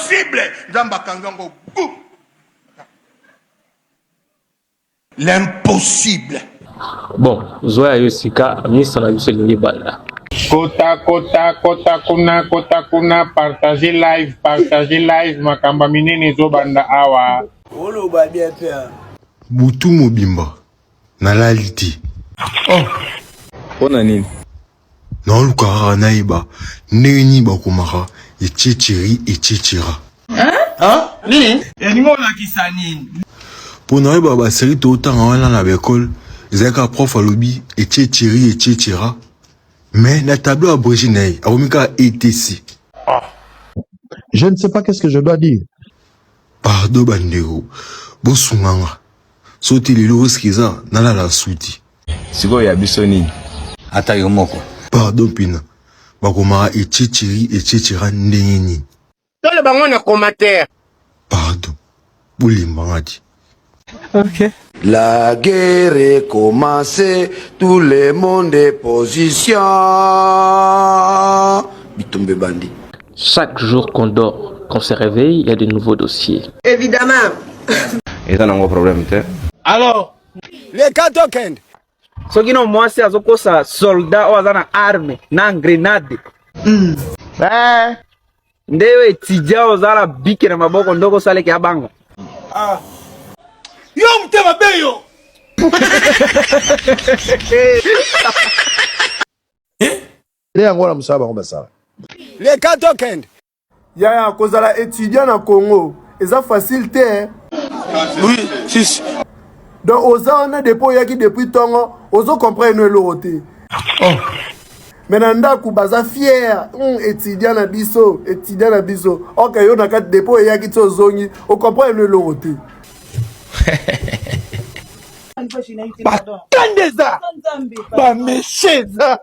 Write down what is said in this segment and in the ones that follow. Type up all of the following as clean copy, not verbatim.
L'impossible Nzambe akanga ngo gu. L'impossible. Bon, zwa ya yo sika misa na biso elingi ebanda. Kota kota kota kuna kota kuna partage live partage live makambo ya minene ezobanda awa. Oloba bien pe. Butu mobimba nalali te. Oh. Pona nini? Naoluka kaka nayeba ndenge nini bakomaka ececeri ececera. Hein? Nini? Elingi olakisa nini? Mpo nayeba ba serie totanga wana na ba ecole ezalaki kaka prof alobi ececeri ececera mais na tableau abrégé na ye akomi kaka etc. Ah. Je ne sais pas qu'est-ce que je dois dire. Pardon bandeko bosunga nga soki te lelo risque eza nalala suti. Sikoyo ya biso nini? Ata yo moko. Pardon pina bakomaka ececeri ececera ndenge nini? Toloba ngo na commentaire. Pardon bolemba nga te. Ok. La guerre est commencée, tout le monde est position. Bitumba ebandi. Chaque jour qu'on dort, qu'on se réveille, il y a de nouveaux dossiers. Évidemment. Eza nango problème te. Alors, leka tokende. Soki no mwasi azokosa soldat oyo aza na arme na grenade mm. eh, nde yo etudiant oza na bike na maboko nde okosaleke ya banga ah. Yo motema be yo Nde yango wana mosala bango basala. Leka tokende. Yaya kozala etudiant na Congo eza facile te hein. Oui, si, si. Donc oza wana depuis oyaki depuis tongo ozo comprendre no eloko te. Oh. Mais na ndaku baza fier étudiant na biso, étudiant na biso. Ok yo na kati depuis oyaki ti ozongi o comprendre no eloko te. Bakanda eza ba meshe eza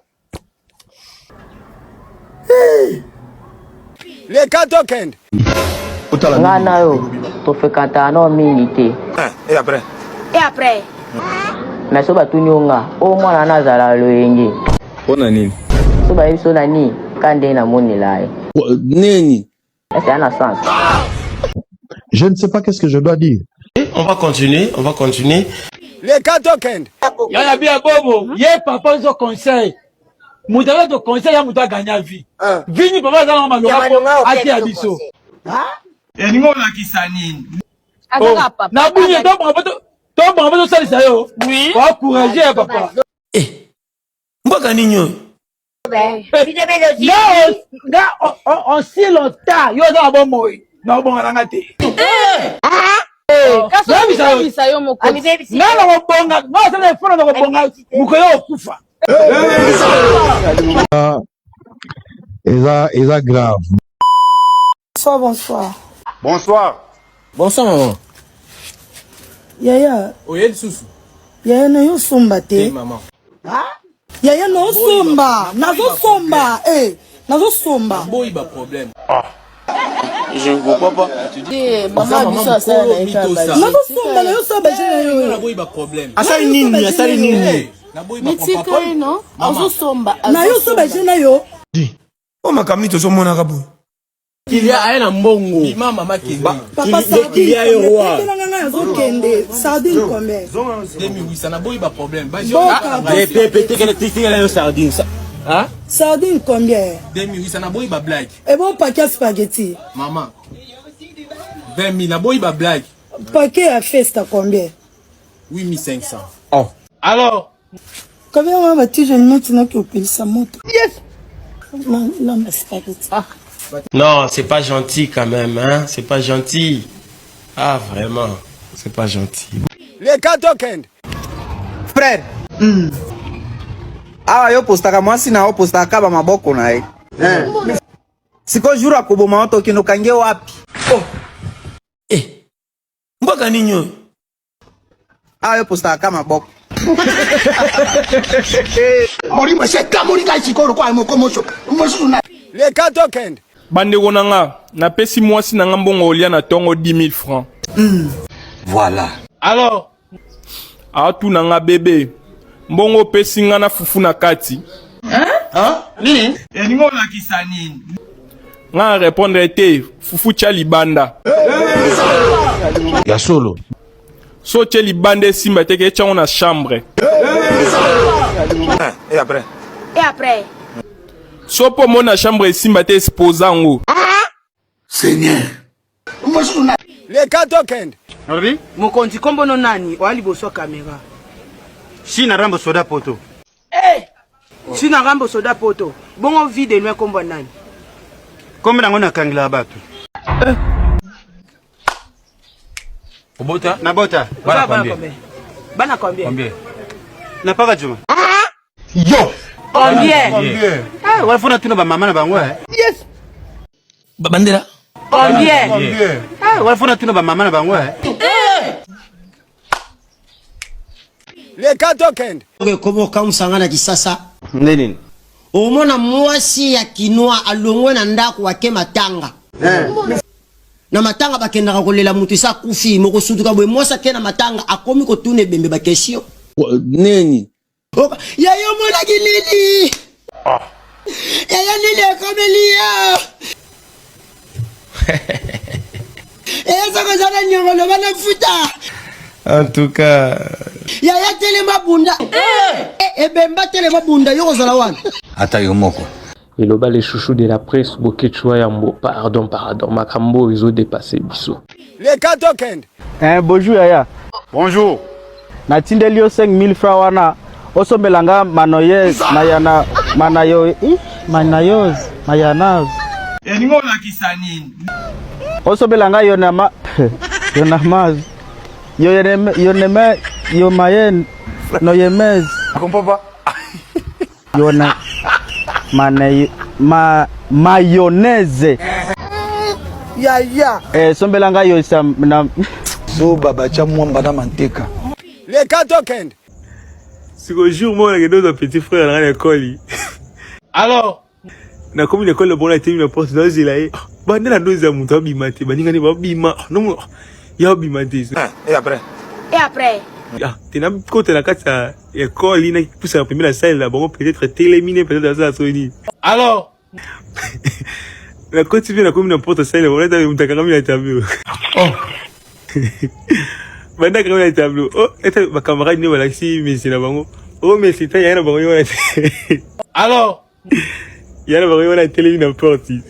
Hey! Leka tokende. Nga na yo tofrekantaka nao mingi te. Et après? Et après? Mais soki batuni yo nga, oyo mwana wana azala loyenge. Pona nini? Soki bayebi biso na nini, ka ndenge namonela ye. Nini? Est-ce que na sens? Je ne sais pas qu'est-ce que je dois dire. On va continuer, on va continuer. Leka tokende. Yaya bia bobo, ye papa ozo conseil. Moto azo conseil ya moto aganya vie. Ah. Vie ni papa aza na malonga po atia biso. Elingi olakisa nini? Oh. Na bunye to banga to to banga to salisa yo. Oui. Wa courager ya papa. Eh. Mboka nini oyo? Nga nga si longtemps yo oza na bomoi na obonga na nga te. Nga na kobonga nga osala efona na kobonga mokolo okufa. Eza eza grave. Bonsoir, bonsoir. Bonsoir. Bonsoir maman. Yaya. Oye lisusu. Yaya na yo somba te. Te maman. Yaya na osomba, nazo somba, eh, nazo somba. Boyi ba problème. Ah. Je ne comprends pas. Eh, maman biso asala na ye kaka ba Nazo somba na yo somba je na yo. Naboyi ba problème. Asali nini? Asali nini? Naboyi ba mitika ye no azosomba Na yo somba je na yo. O makambo nini tozomonaka boye? Kilia aye na mbongo. Bima mama kende. Papa Kilia ye roi. Sardine nga azokende. Sardine combien? 2008 naboyi ba problème. Ba Pepe tekela tekela yo sardine. Hein? Sardine combien? 2008 naboyi ba blague. Et bon paquet spaghetti. Maman. 20 000 naboyi ba blague. Paquet ya festa combien? 8500. Oh. Alors Combien wana batije noti naki opelisa moto. Yes. Lamba spaghetti. Ah. Non, c'est pas gentil quand même, hein? C'est pas gentil. Ah, vraiment, c'est pas gentil. Leka tokende. Frère. Mm. Awa yo postaka mwasi na yo postaka ba maboko na ye. Eh. Siko jour akoboma yo tokende okange wapi? Oh. Eh. Mboka nini oyo? Awa yo postaka ka maboko. Molimo esi etamoli ngai sikoyo lokola moko moso mosusu na Leka tokende. Bandeko na nga, napesi mwasi na nga mbongo olia na tongo 10000 francs. Voilà. Alors, Atuna nga bebe, mbongo opesi nga na fufu na kati. Hein? Nini? Elingi olakisa nini? Nga na répondre te, fufu tya libanda. Ya solo. So tye libanda esimba te ke etya ngo na chambre. Et après? Et après? So mpo omoni na chambre esimba te expose yango. Seigneur. Leka tokende. Olobi? Mokonzi kombo no nani oya liboso ya kamera. Shina Rambo soda poto. Eh! Shina Rambo soda poto. Bongo vie de loin kombo nani? Kombo nango nakangela bato. Eh. Obota? Nabota. Bana combien? Bana combien? Combien? Napaka juma. Yo! Combien? Combien? Ah, wafuna tuna ba mama na bango eh. Yes. Bandela. Combien? Combien? Ah, wafuna tuna ba mama na bango eh. Leka tokende. Ekoma okamwisa nga na kisasa. Nde nini? Omona mwasi ya kinois alongwe na ndako ake matanga. Na matanga bakendaka kolela moto esi akufi, mokosutuka boye mwasi ake na matanga akomi kotuna ebembe ba question. Nini? Yaya omonaki nini? Yaya nini ekomeli yo? Yaya soki oza na niongo loba na futa. En tout cas. Yaya telema bunda. Eh, ebemba telema bunda yo kozala wana. Ata yo moko. Eloba le chouchou de la presse Boketshu wa Yambo pardon pardon makambo oyo ezo depasser biso. Leka tokende. Eh, bonjour yaya. Bonjour. Natindeli yo 5000 francs wana osombela nga manoyez mayana manayo ih manayoz mayanaz. Elingi olakisa nini? Osombela nga yonama yonamaz yoyene yoneme yomayen noyemez. Comprends pas? Yona mane ma mayonnaise. Yaya. Eh, sombela nga yo sa na Zoba batia mwamba na manteka. Leka tokende. Siko jour moko nakende ozwa petit frère na ngai na ekoli. Alors? Nakomi na ekole bongo natemi na porte nazela ye. Banda na dozi ya moto abima te, baninga nde babima. Non, ya abima te. Et après? Et après? Ah, te nakota na kati ya ekole napusaka pembeni na salle na bango peut-être telemi ne peut-être asala soki nini. Alors? Nakoti mpe nakomi na porte salle na bango nata moto akangami na tableau. Oh. Banda akangami na tableau. Oh, ete ba camarade nde balakisi mesi na bango. Oh, mesi ta yaya na bango ye wana te. Alors? Yaya na bango ye wana atelemi na porte.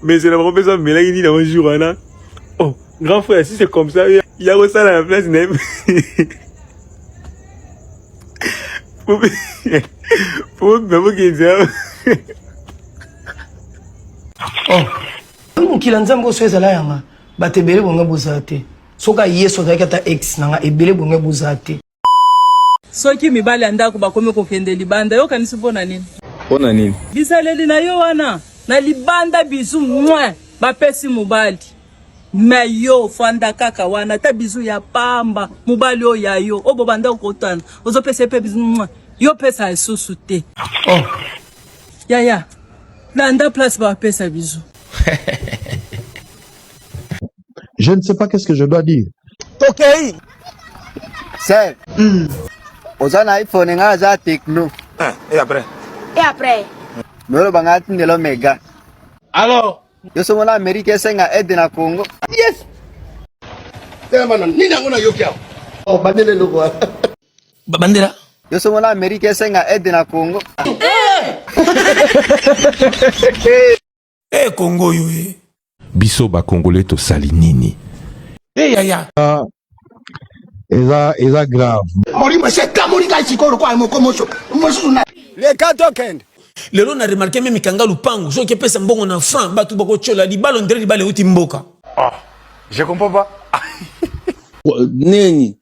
Mesi na bango mpe so amelaki nini yango jour wana. Oh, grand frère, si c'est comme ça, ya kosala na place na ye. Po bima bokende. Oh. Mokili ya Nzambe oyo ezala yanga bato ebele bonge bozala te soki Yesu azalaki ata ex na nga ebele bonge bozala te. Soki mibali ya ndako bakomi kokende libanda, yo okanisi mpo na nini? Mpo na nini? Bizaleli na yo wana na libanda bizu mwe bapesi mobali me yo fanda kaka wana ata bizu ya pamba mobali oyo ya yo oyo bobanda kokotana ozopesa ye mpe bizu mwe yo pesa lisusu te. Oh. Yaya landa place bapesa bizu. Je ne sais pas qu'est-ce que je dois dire. Tokei. Sir. Oza na iPhone nga aza Tecno. Et après? Et après? Mais oloba nga atindela mega. Alors? Yo somo na Amerika esenga aide na Congo. Yes. Telema na nini yango nayoki awa? Oh, bandela eloko wana. Bandela. Yo somo na Amerika esenga aide na Congo. Eh Congo yo eh. Biso ba Congolais tosali nini? Eh yaya. Eza eza grave. Molimo esi etamoli ngai sikoyo lokola moko moso mosusu na. Leka tokende. Lelo na remarke meme kanga lupangu soki epesa mbongo na franc bato bakotyola libala ondire libala euti mboka. Oh, je comprends pas. Nini?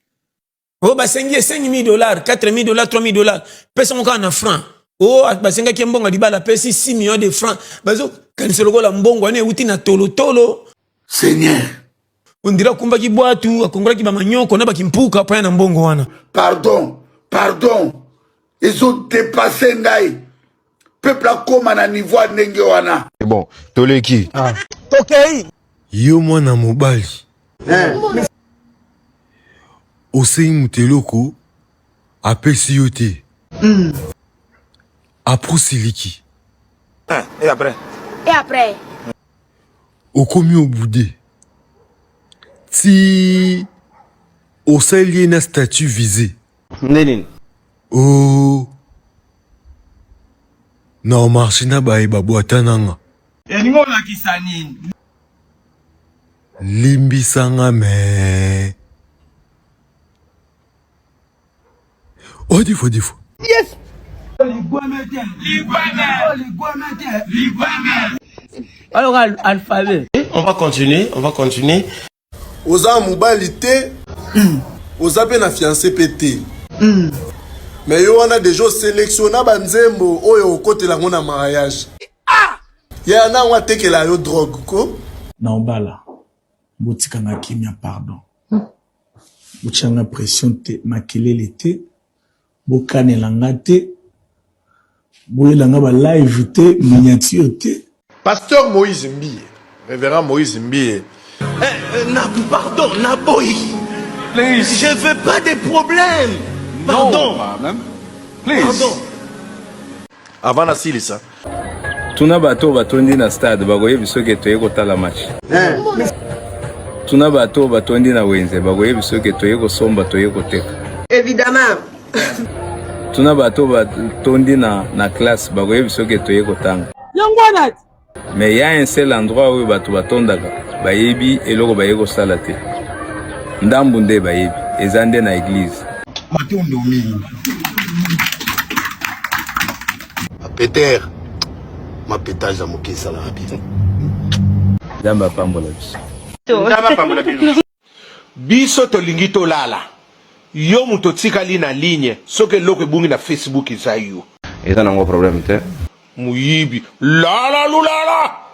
Oh basengi ye 5000 dollars, 4000 dollars, 3000 dollars. Pesa ngo kaka na franc. Oh basengaki ye mbongo ya libala apesi 6 millions de francs. Bazo kanisa lokola mbongo wana euti na tolotolo. Seigneur. Ondira akumbaki bwatu, akongolaki ba manyoko na bakimpuka mpo ya na mbongo wana. Pardon, pardon. Ezo dépasser ngai. Peuple akoma na niveau ya ndenge wana. Bon, toleki. Ah. Tokei. Yo mwana mobali. Osengi moto eloko apesi yo te. Après osiliki. Et après? Et après? Okomi obude ti osali ye na statut vise. Nde nini? Oh na marche na baye babwata nanga. Elingi olakisa nini? Limbisa nga mais Oh, des fois, des fois. Yes! Alors, alphabet. On va continuer, on va continuer. Oza mobali te, oza pe na fiancé pe te. Mais yo wana deja oselectionna ba nzembo oyo okotela yango na mariage. Ya na yango atekela yo drogue ko. Na obala botika nga kimia pardon botia nga pression te makelele te bokanela nga te boyela nga ba live te miniature te. Pasteur Moïse Mbiye, Reverend Moïse Mbiye. Eh, na pardon, na boyi. Please. Je veux pas de problème. Pardon. No, Please. Pardon. Avant nasilisa. Tuna bato oyo batondi na stade bakoyebi soki toye kotala match. Tuna bato oyo batondi na wenze bakoyebi soki toye kosomba toye koteka. Évidemment. Tuna bato oyo batondi na, na classe bakoyebi soki toye kotanga. Yango wana Mais il y a un seul endroit oyo bato batondaka bayebi eloko baye kosala te. Ndambu nde bayebi eza nde na eglise. Matondo mingi. Peter, ma petage ya moke esalaka bien. Nzambe apambola biso. Nzambe apambola bino. Biso tolingi tolala. Yo moto otikali na ligne, soki eloko ebungi na Facebook eza yo. Eza nango problème te. Moyibi. Lala lulala.